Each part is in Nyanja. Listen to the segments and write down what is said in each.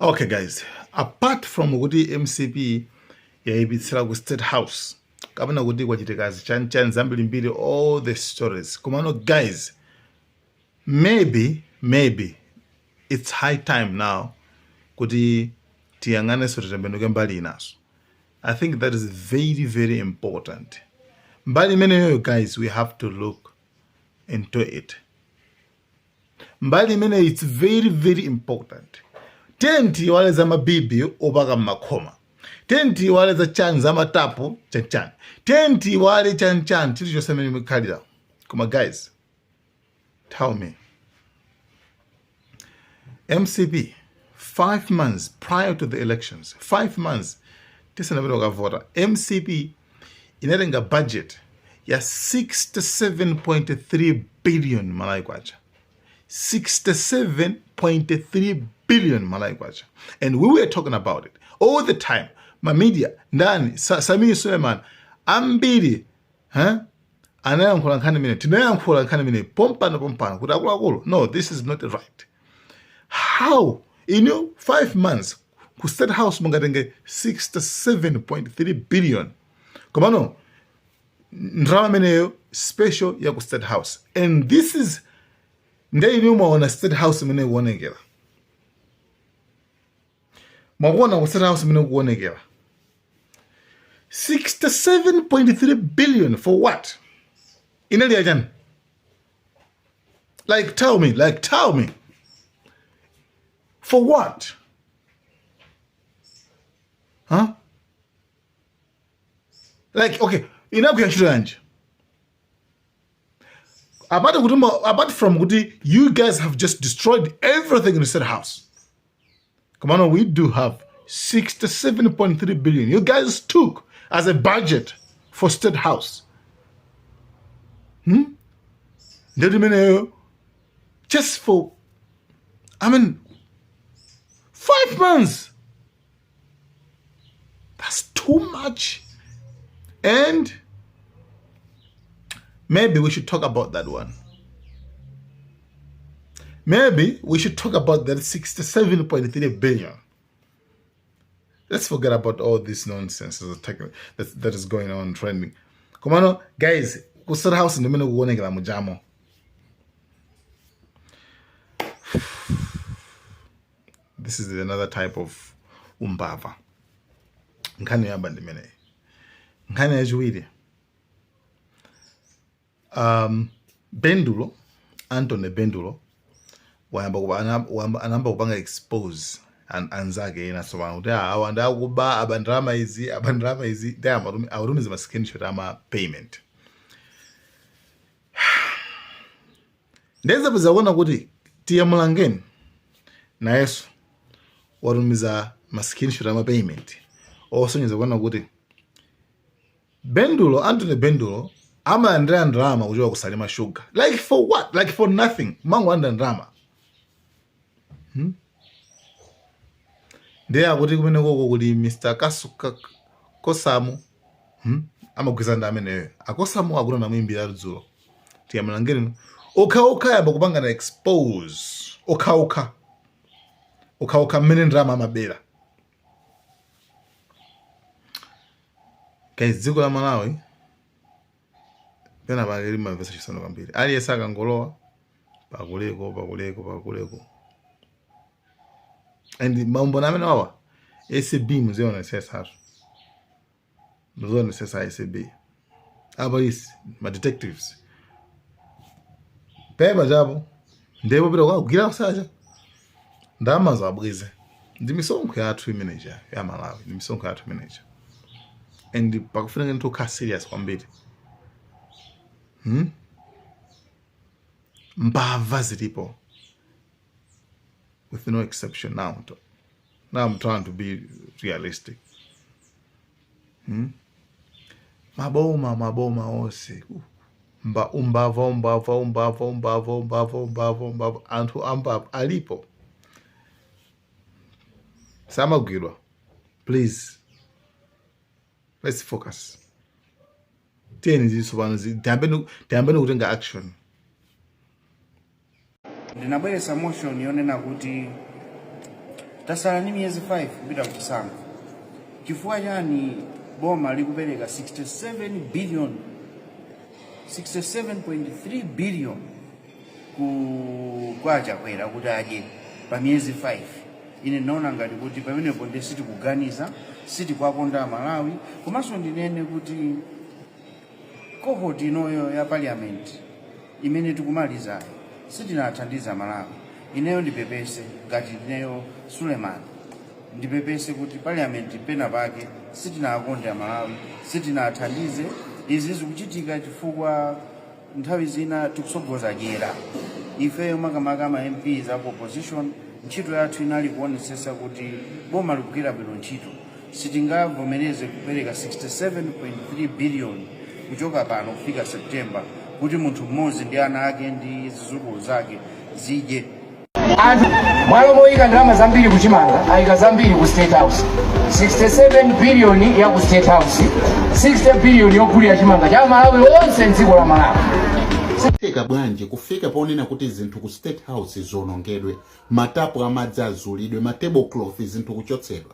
Okay guys, apart from kuti MCP yayipitsira ku State House kapena kuti kwachitika zichanchani zambirimbiri, all the stories, komano guys, maybe it's high time now kuti tiyang'anenso, titembenuke mbali inaso. I think that is very very important. Mbali imeneyo guys, we have to look into it. Mbali imeneyo, it's very very important. Tiyeni tiyiwale za mabibi opaka mmakhoma, tiyeni tiyiwale za chani, za matapu chanchani, tiyeni tiyiwale chanchani, chilichonse imene imikhalira. Koma guys, tell me, MCP 5 months prior to the elections, 5 months tisanapite kukavota, MCP inatenga budget ya 67.3 billion Malawi kwacha, 67.3 billion Malawi kwacha, and we were talking about it all the time. Ma media ndani, Samir Suleiman, ambiri, huh? Anayankhula nkhani imene, tinayankhula nkhani imene pompano pompano kuti akuluakulu, no, this is not right. How in 5 months ku State House mungatenge 67.3 billion? Komano ndalama imeneyo special ya ku State House, and this is nde inu mwaona State House imene ikuonekera, mwakuona ku State House imene ikuonekera. 67.3 billion for what? Inali yachani? Like, tell me, like, tell me, for what, huh? Like, okay, inagwira ntchito yanji apart kuti apart from kuti you guys have just destroyed everything in the State House? Come on, we do have 67.3 billion you guys took as a budget for State House. Ndeti imeneyo just for, I mean, 5 months, that's too much, and maybe we should talk about that one. Maybe we should talk about that 67.3 billion. Let's forget about all this nonsense that is going on, trending. Komano guys, ku State House ndimene kuonekera mujamo. This is another type of umbava. Nkhani yoyamba ndimeneyi. Nkhani yachiwiri, Bendulo, Anthony Bendulo wayamba anayamba kupanga expose anzake ena tsopano kuti, "Ah, awa ndi akuba, aba ndalama izi, aba ndalama izi." Ndayamba akutumiza ma screenshot ama payment. Ndezapeza kuona kuti Tiya Mulangeni nayenso watumiza ma screenshot ama payment osonyeza kuona kuti Bendulo, Anthony Bendulo, amalandira ndalama kuchoka ku Salima Sugar. Like, for what? Like, for nothing. Mangolandira ndalama. Ndiye akuti kumene koko kuli Mr. Kasuka Kosamu. Amagwirizana ndi ameneyo. Akosamu akuti anamuimbira dzulo. Tiya Mulangeni okha okha yamba kupangana expose okha okha. Okha okha mmene ndalama amabera. Guys, dziko la Malawi pena pake limamvetsa chisoni kwambiri. Aliyense akangolowa pakuleko pakuleko pakuleko, and maumboni amene wawa, ACB muzionesesatu, muzionesesa ACB, apolisi, ma detectives pepa chapo ndipo pita kukagwira kusacha ndalama zabwize. Ndi misonkho yathu imeneja ya Malawi, ndi misonkho yathu imeneja, and pakufunika ndithu kukhala serious kwambiri. Mbava zilipo with no exception. Now I'm trying to be realistic. Maboma, maboma onse mba umbava, umbava, umbava, umbava, umbava, umbava, umbava. Anthu ambava alipo, samagwidwa. Please, let's focus. Tiyeni zitsopano tiyambeni kutenga action. Ndinabweretsa motion yonena kuti Tasala ndi miyezi 5 kupita kuchisankho. Chifukwa chani boma likupereka 67 billion, 67.3 billion ku kwa Chakwera kuti adye pa miyezi 5? Ine ndinaona ngati kuti pamenepo ndiye sitikuganiza, sitikwakonda Malawi. Komanso ndinene kuti cohort inoyo ya parliament imene tikumalizayo sitinathandiza Malawi. Ineyo ndipepese, ngati ndineyo Suleiman, ndipepese kuti parliament pena pake sitinakonde Malawi, sitinathandize. Izi zikuchitika chifukwa nthawi zina tikusogoza dyera ifeyo, makamaka ma MPs aku opposition. Ntchito yathu inali kuonetsetsa kuti boma likugwira bwino ntchito. Sitingavomereze kupereka 67.3 billion kuchoka pano kufika September kuti munthu mmodzi ndi ana ake ndi zidzukulu zake zidye. Anthu mwalo moyika ndalama zambiri kuchimanga, ayika zambiri ku State House. 67 billion ya ku State House, 60 billion yogulira chimanga cha Malawi onse mdziko la Malawi. Theka bwanji kufika ponena kuti zinthu ku State House ziwonongedwe, matapu amadzi azulidwe, ma tablecloth, zinthu kuchotsedwa?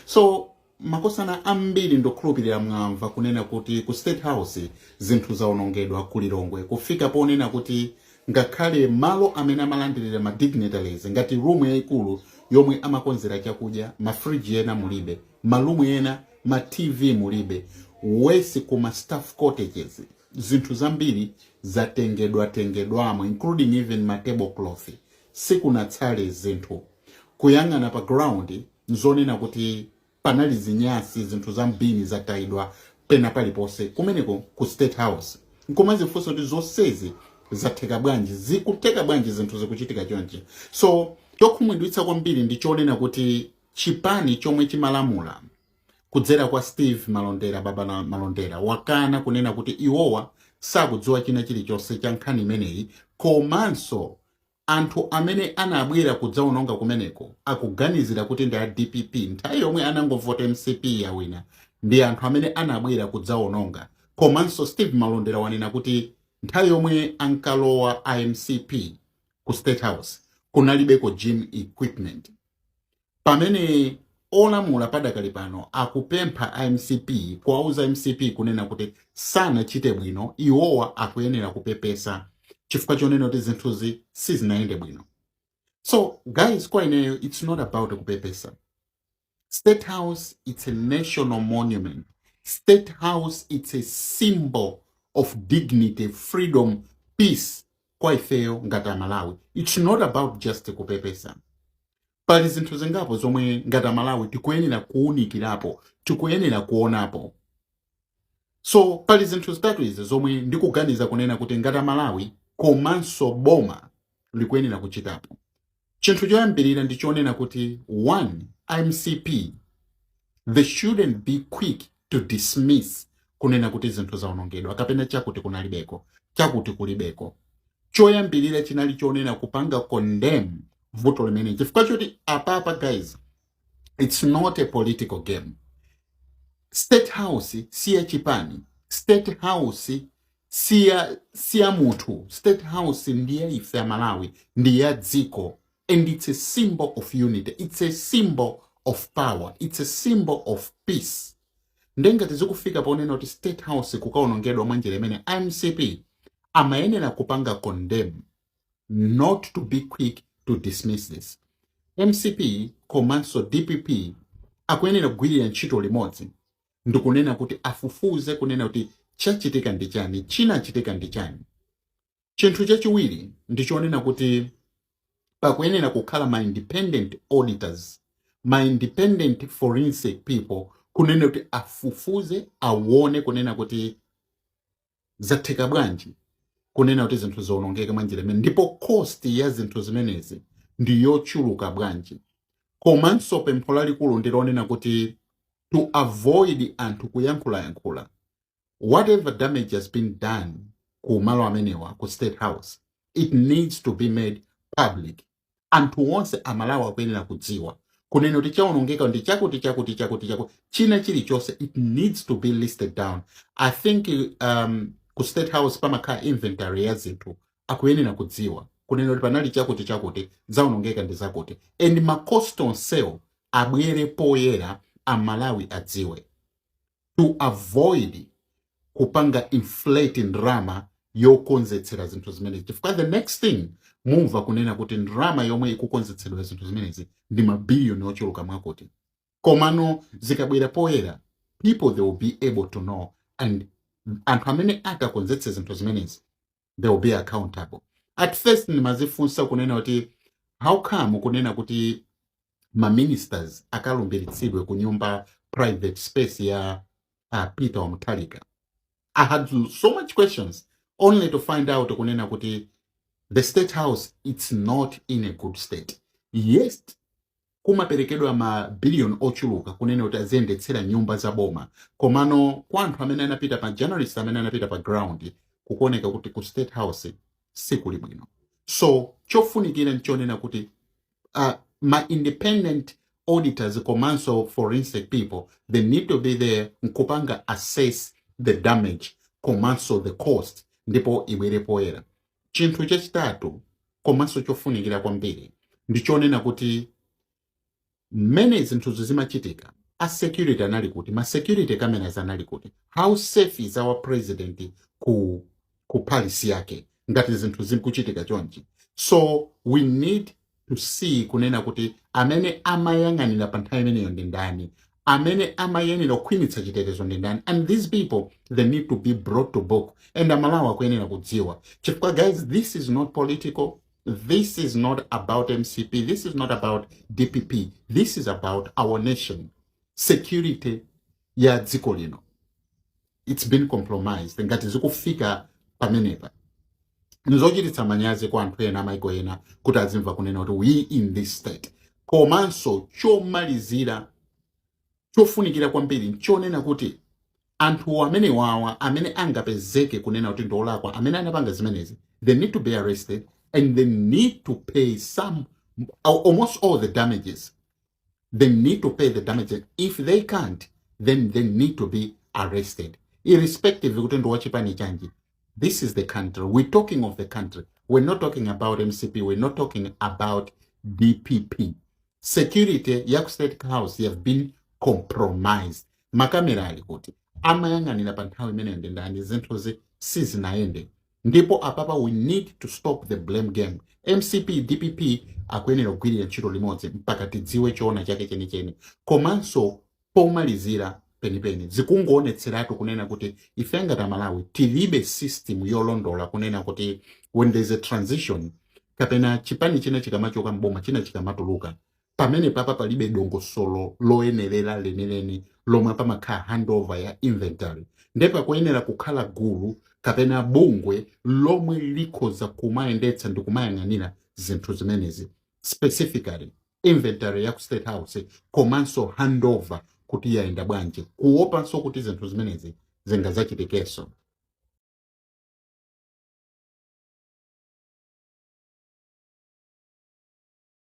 So makosana ambiri, ndokhulupirira mwamva kunena kuti ku State House zinthu zawonongedwa ku Lilongwe, kufika ponena kuti ngakhale malo amene amalandirira ma dignitaries, ngati room yayikulu yomwe amakonzera chakudya, mafriji ena mulibe, ma room ena ma TV mulibe, wesi kuma staff cottages zinthu zambiri zatengedwa tengedwamo, including even ma tablecloth. Sikunatsale zinthu. Kuyang'ana pa ground, nzonena kuti panali zinyasi, zinthu zambiri zatayidwa pena paliponse kumeneko ku State House. Nkumazifunsa kuti zonsezi zatheka bwanji, zikutheka bwanji, zinthu zikuchitika chonchi? So chokhumudwitsa kwambiri ndi chonena kuti chipani chomwe chimalamula kudzera kwa Steve Malondera, Baba na Malondera, wakana kunena kuti iwowa sakudziwa china chilichonse cha nkhani imeneyi. Komanso anthu amene anabwera kudzaononga kumeneko akuganizira kuti ndi a DPP. Nthawi yomwe anangovota MCP yawina, ndi anthu amene anabwera kudzaononga. Komanso Steve Malondera wanena kuti nthawi yomwe ankalowa iMCP ku State House kunalibeko gym equipment, pamene olamula padakali pano akupempha iMCP, kuwauza MCP kunena kuti sanachite bwino, iwowa akuyenera kupepesa chifukwa chonena kuti zinthuzi sizinayende bwino. So guys, kwa ineyo it's not about kupepesa. State House, it's a national monument. State House, it's a symbol of dignity, freedom, peace kwa ifeyo ngati Amalawi. It's not about just kupepesa. Pali zinthu zingapo zomwe ngati Amalawi tikuyenera kuwunikirapo, tikuyenera kuonapo. So pali zinthu zitatu izi zomwe ndikuganiza kunena kuti ngati Amalawi komanso boma likuyenera kuchitapo. Chinthu choyambirira ndi chonena kuti, one, MCP, they shouldn't be quick to dismiss kunena kuti zinthu zawonongedwa kapena chakuti kunalibeko, chakuti kulibeko. Choyambirira chinali chonena kupanga condemn vuto limene, chifukwa choti apapa guys, it's not a political game. State House si ya chipani, State House siya munthu. State House ndiye ife Amalawi, ndi ya dziko, and it's a symbol of unity, it's a symbol of power, it's a symbol of peace. Ndengati zikufika ponena kuti State House kukaonongedwa mwanjira imene, MCP amayenera kupanga condemn, not to be quick to dismiss this. MCP komanso DPP akuyenera kugwirira ntchito limodzi ndikunena kuti afufuze kunena kuti chachitika ndi chani, chinachitika ndi chani. Chinthu chachiwiri ndichonena kuti pakuyenera kukhala ma independent auditors, ma independent forensic people, kunena kuti afufuze, aone kunena kuti zatheka bwanji kunena kuti zinthu ziwonongeke mwanjira imene, ndipo cost ya zinthu zimenezi ndi yochuluka bwanji. Komanso pempho lalikulu ndilonena kuti to avoid anthu kuyankhulayankhula, whatever damage has been done ku malo amenewa ku State House, it needs to be made public. Anthu onse Amalawi akuyenera kudziwa kunena kuti chawonongeka ndi chakuti, chakuti, chakuti, chakuti, china chilichonse it needs to be listed down. I think ku State House pamakhala inventory ya zinthu, akuyenera kudziwa. Kunena kuti panali chakuti chakuti zaonongeka ndi zakuti, and ma cost onsewo abwere poyera, Amalawi adziwe, to avoid kupanga inflate ndrama yokonzetsera zinthu zimenezi, chifukwa the next thing mumva kunena kuti ndrama yomwe ikukonzetsedwa zinthu zimenezi ndi mabiliyoni ochuluka mwakuti. Komano zikabwera poyera, people, they will be able to know, and anthu amene akakonzetse zinthu zimenezi, they will be accountable. At first ndimazifunsa kunena kuti how come kunena kuti ma ministers akalumbiritsidwe ku nyumba, private space ya Peter Mutharika? I had so much questions, only to find out kunena kuti the State House, it's not in a good state. Yes, kumaperekedwa mabiliyoni ochuluka kunena kuti aziyendetsera nyumba za boma, komano kwa anthu amene anapita pa journalist, amene anapita pa ground, kukuoneka kuti ku State House sikuli bwino. So chofunikira nchonena kuti ma independent auditors komanso forensic people, they need to be there nkupanga assess the damage komanso the cost, ndipo ibwere poyera. Chinthu chachitatu komanso chofunikira kwambiri ndichonena kuti mmene zinthuzo zimachitika, a security anali kuti? Ma security cameras anali kuti? How safe is our president ku palace yake ngati zinthu zikuchitika chonchi? So we need to see kunena kuti amene amayang'anira pa nthawi imeneyo ndi ndani, amene amayenera kukhwimitsa chitetezo ndi ndani, and these people, they need to be brought to book, and Amalawi akuyenera kudziwa, chifukwa guys, this is not political. This is not about MCP, this is not about DPP, this is about our nation. Security ya dziko lino, it's been compromised. Ngati zikufika pamenepa, nzochititsa manyazi kwa anthu ena, amaiko ena, kuti azimva kunena kuti we in this state. Komanso chomalizira chofunikira kwambiri nchonena kuti anthu amene wawa, amene angapezeke kunena kuti ndiolakwa, amene anapanga zimenezi, they need to be arrested and they need to pay some, almost all the damages. They need to pay the damages. If they can't, then they need to be arrested, irrespective kuti ndi wachipani chanji. This is the country we're talking of, the country. We're not talking about MCP, we're not talking about DPP. Security ya ku State House have been compromised. Makamera ali kuti? Amayang'anira pa nthawi imeneyo ndi ndani? Zinthuzi sizinayende, ndipo apapa we need to stop the blame game. MCP, DPP akuyenera kugwirira ntchito limodzi mpaka tidziwe choona chake chenicheni. Komanso pomalizira penipeni, zikungoonetseratu kunena kuti ife ngati Amalawi tilibe system yolondola kunena kuti when there's a transition, kapena chipani china chikamachoka mboma, china chikamatuluka, pamene papa palibe dongosolo loyenerera lenileni lomwe pamakhala handover ya inventory. Ndipo pakuyenera kukhala gulu kapena bungwe lomwe likhoza kumayendetsa ndi kumayang'anira zinthu zimenezi, specifically inventory ya ku State House komanso handover kuti yayenda bwanji, kuopanso kuti zinthu zimenezi zingazachitikenso.